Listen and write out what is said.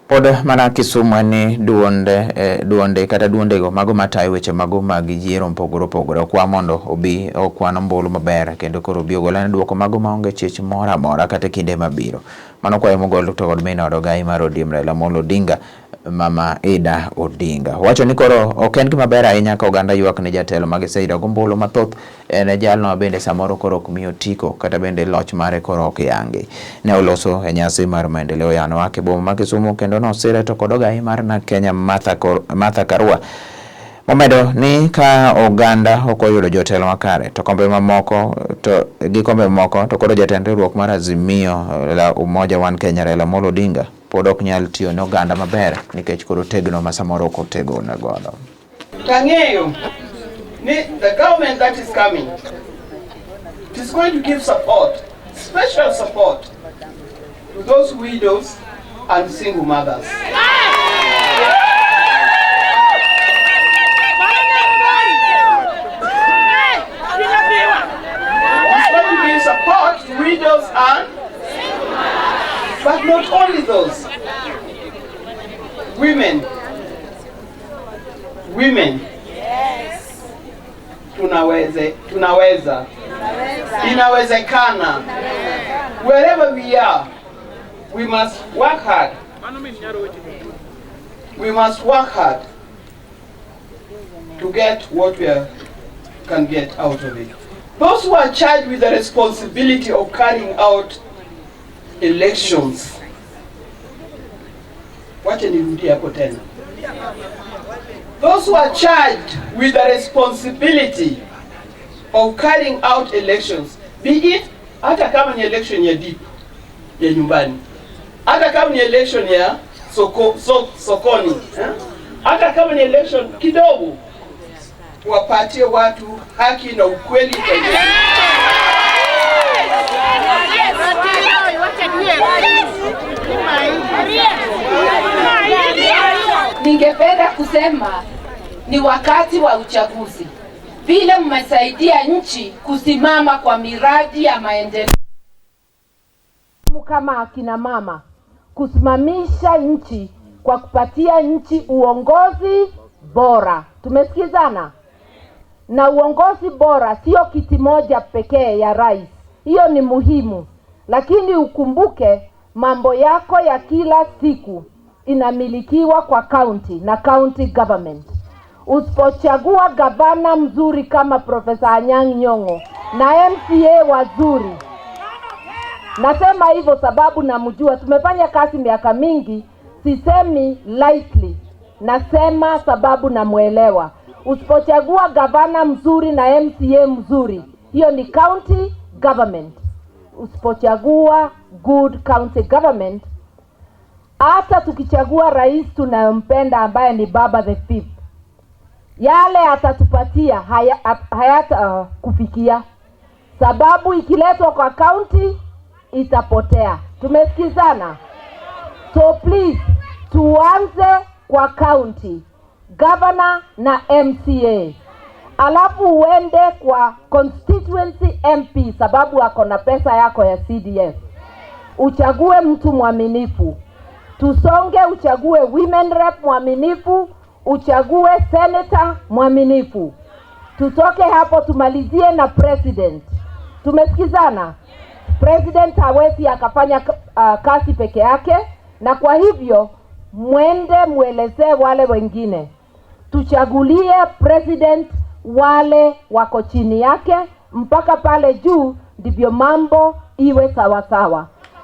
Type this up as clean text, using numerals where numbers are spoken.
Pod mana Kisumu en ni duonde, duonde kata duondego mago matayo weche mago mag yiero mopogore opogore okwa mondo obi okwan ombulu maber kendo koro obi ogol ane duoko mago maonge chich moro amora kata kinde mabiro. Mano kwayo mogol to kod min od ogai mar ODM Raila Amolo Odinga Mama Ida Odinga. Wacho ni koro ok en gima ber ahinya ka oganda ywak ni jatelo ma giseyudo gombulu mathoth en jalno ma bende samoro koro ok miyo otiko kata bende loch mare koro ok yangi. Ne oloso e nyasi mar maendeleo ya wanawake boma ma Kisumu kendo nosire to kod ogai mar NARC Kenya Martha, Martha Karua. Momedo ni ka oganda ok oyudo jotelo makare to kombe mamoko to gi kombe mamoko to koro jatend riwruok mar Azimio la Umoja One Kenya Raila Amolo Odinga pod ok nyal tiyo ne oganda maber nikech koro tegno ma samoro ok otegone godo. Tang'eyo ni the government that is coming it is going to give support, special support to those widows and single mothers. It's going to give support to widows and but not only those women women yes. Tunaweze, tunaweza, inawezekana. Wherever we are, we must work hard. We must work hard to get what we are, can get out of it. Those who are charged with the responsibility of carrying out elections. Wacha nirudie hapo tena. Those who are charged with the responsibility of carrying out elections, be it hata kama ni election ya deep ya nyumbani, hata kama ni election ya soko, so, sokoni eh? Hata kama ni election kidogo, wapatie watu haki na ukweli kwa Ningependa kusema ni wakati wa uchaguzi, vile mmesaidia nchi kusimama kwa miradi ya maendeleo kama akina mama, kusimamisha nchi kwa kupatia nchi uongozi bora. Tumesikizana? Na uongozi bora sio kiti moja pekee ya rais, hiyo ni muhimu, lakini ukumbuke mambo yako ya kila siku inamilikiwa kwa county na county government. Usipochagua gavana mzuri kama Profesa Anyang' Nyong'o na MCA wazuri, nasema hivyo sababu namjua, tumefanya kazi miaka mingi, sisemi lightly, nasema sababu namwelewa. Usipochagua gavana mzuri na MCA mzuri, hiyo ni county government. Usipochagua good county government, hata tukichagua rais tunayompenda ambaye ni Baba the Fifth, yale atatupatia hayata kufikia, sababu ikiletwa kwa county itapotea. Tumesikizana? So please tuanze kwa county governor na MCA, alafu uende kwa constituency MP, sababu ako na pesa yako ya CDF. Uchague mtu mwaminifu, tusonge, uchague women rep mwaminifu, uchague senator mwaminifu, tutoke hapo tumalizie na president. Tumesikizana? President hawezi akafanya kazi peke yake, na kwa hivyo mwende mwelezee wale wengine, tuchagulie president wale wako chini yake mpaka pale juu, ndivyo mambo iwe sawa sawa.